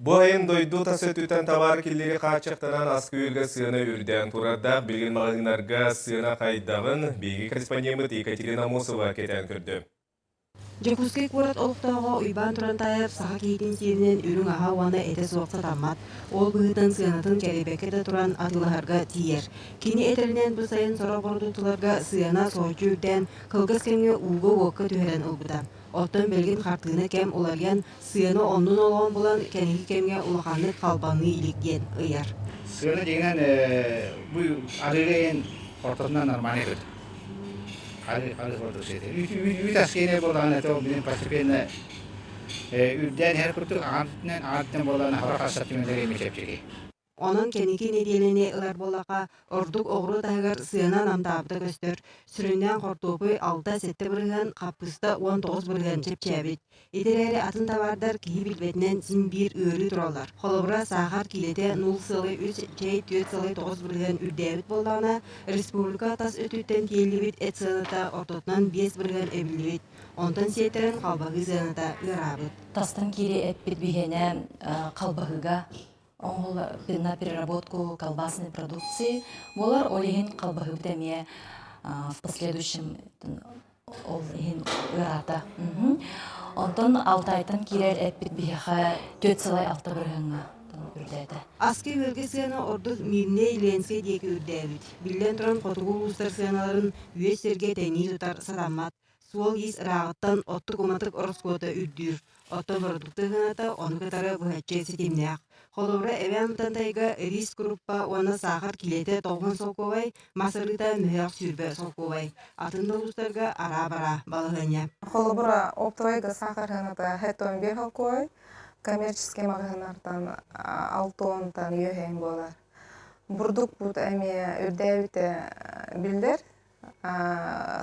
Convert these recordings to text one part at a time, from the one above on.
Бу айан дойду тас өттүттэн табаар киллэри хааччахтанан ас-үөлгэ сыана үрдээн турардаах. Билигин маҕаһыыннарга сыана хайдаҕын биһиги корреспондеммыт Екатерина Амосова кэтээн көрдө. Дьокуускай куорат олохтооҕо Уйбаан Турантаев саха киһитин сиэринэн үрүҥ аһа уонна этэ суох сатаммат. Ол быһыытынан сыанатын кэрэйбэккэ да туран атыылаһарга тиийэр. Кини этэринэн, бу сайын сорох бородуукталарга сыана соһуччу үрдээн, кылгас кэмҥэ ууга-уокка түһэрэн ылбыта. Оттон билигин хартыына кэм уларыйан, сыана оннун олоҕун булан, кэнники кэмҥэ улаханнык халбаҥныы илик диэн ыйар. Сыана дьиҥинэн бу арыыга иһин ортотунан нормальный эбит. Хары курдук сиэтэ. Үүт ас киэнэ буоллаҕына это блин постепенно үрдээн иһэр курдук аҕам түнэн аҕам түнэн буоллаҕына хара ассортиментыгар эмиэ чэпчэки. Онон кэнники нэдиэлэни ылар буоллахха, ордук оҕуруот аһыгар сыана намтаабыта көстөр. Сүрүннээн хортуопуй 6-7 бырыһыан, хаппыыста 19 бырыһыан чэпчээбит. Ити эрээри атын табаардар киһи билбэтинэн син биир ыарыы тураллар. Холобура, саахар киилэтэ 0,3, чэй 4,9 бырыһыан үрдээбит буоллаҕына, республика тас өттүттэн тиэллибит эт сыаната ортотунан 5 бырыһыан эбиллибит. Онтон сиэттэрэн халбаһыы сыаната ыараабыт. Тастан киири эппит биһиэнэ халбаһыыга Ол на переработку колбасной продукции буолар, ол иһин халбаһыыбыт эмиэ в последующем ол иһин ыараата. Онтон Алтайтан киирэр эппит биһиэхэ 4,6 бырыһыаҥҥа үрдээтэ. Аска-үөлгэ сыана ордук Мирнэй, Ленскэй диэки үрдээбит. Биллэн туран, хотугу улуустар сыаналарын үөс сиргэ тэҥнии тутар сатаммат. Суол-иис ырааҕыттан оттук-уматык ороскуота үрдүүр, оттон бородуукта сыаната ону кытары быһаччы ситимнээх. Холобура, Эбээн Бытантайга рис куруппа уонна саахар киилэтэ 90 солкуобай, мас арыыта мөһөөх 20 солкуобай. Атын да улуустарга араа-бараа балаһыанньа. Холобура, оптовайга саахар сыаната 71 солкуобай, коммерческий маҕаһыыннартан 6 онтан үөһээн буолар. Бурдук бут эмиэ үрдээбитэ биллэр.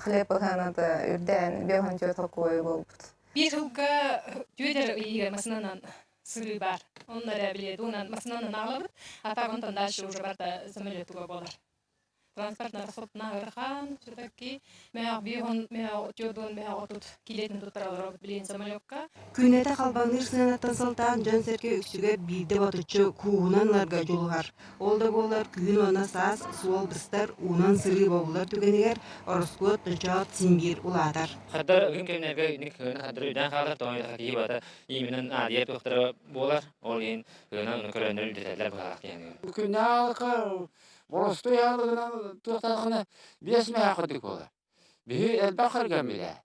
Хлеб ыһаната үрдээн 54 холкуой буолбут. Биир сылга түөдэр ыйыгар масынанан сырыы бар. Онно эрэ билиэт уунан масынанан аҕалабыт. А так онтон дальше уже барда самолетуга буолар. Транспортна расходна ыарахан, все-таки мөөх биир мөөх отчуодун мөөх отут килетин туттаралар билин самолекка. Күннэтэ халбаҥныыр сыанаттан сылтаан дьон-сэргэ үксүгэр биирдэ ботуччу кууһунан ыларга дьулуһар. Ол да буоллар күһүн уонна саас суол быстар, уунан сырыы бобуллар түгэнигэр ороскуот ночоот син биир улаатар. Хаддар ыгым кэмнэргэ ник кыһыны хаддар үрдээн хаалар, тоҕо киһи бата ииминэн аадыйар туохтара буолар, ол иһин кыһына ону көрөннөр үрдэтэллэр быһаах диэн. Күннээх боростуой аалыгынан туохтаахына биэс мэһээх курдук буолар. Биһи элбэх харгаммыта.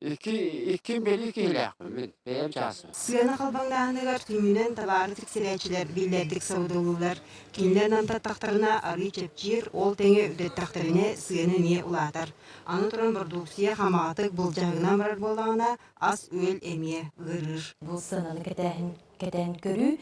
Икки икким бэлиэ киһилээхпин мин, бэйэм чаасым. Сыана халбаҥнааһыныгар түннүнэн табаары тиксэрээччилэр биллэрдик сабыдыллыыллар. Кинилэр намтаттахтарына арыы чэпчиир, ол тэҥэ үрдэттэхтэринэ сыана эмиэ улаатар. Аны туран бородууксуйа хамаҕатык былдьаһыгынан барар буоллаҕына, ас-үөл эмиэ ыарыыр. Бу сыананы кэтээһин кэтээн көрүү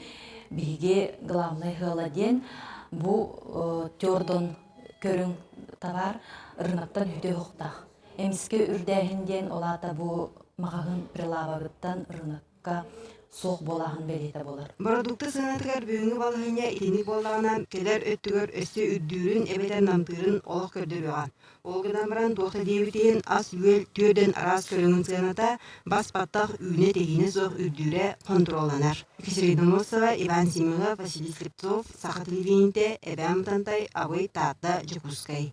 биһиги главнай ыала диэн бу тердон көрүҥ табаар рыноктан үтүө оһохтоох. Эмискэ үрдээһин диэн ол аата бу маҕаһыын прилавогыттан рынокка суох буолааһын бэлиэтэ буолар. Бородуукта сыанатыгар бүгүҥҥү балаһыанньа итинник буоллаҕына, кэлэр өттүгэр өссө үрдүүрүн эбэтэр намтыырын олох көрдөрүөҕэ. Ол гынан баран туох да диэбит иһин ас-үөл түөрдэн араас көрүҥүн сыаната бас-баттах үүнэ-тэһиинэ суох үрдүүрэ хонтуруолланар. Екатерина Мосова, Иван Семенов, Василий Слепцов, Саха телевидениетэ, Эбээн Бытантай, Абый, Таатта, Дьокуускай.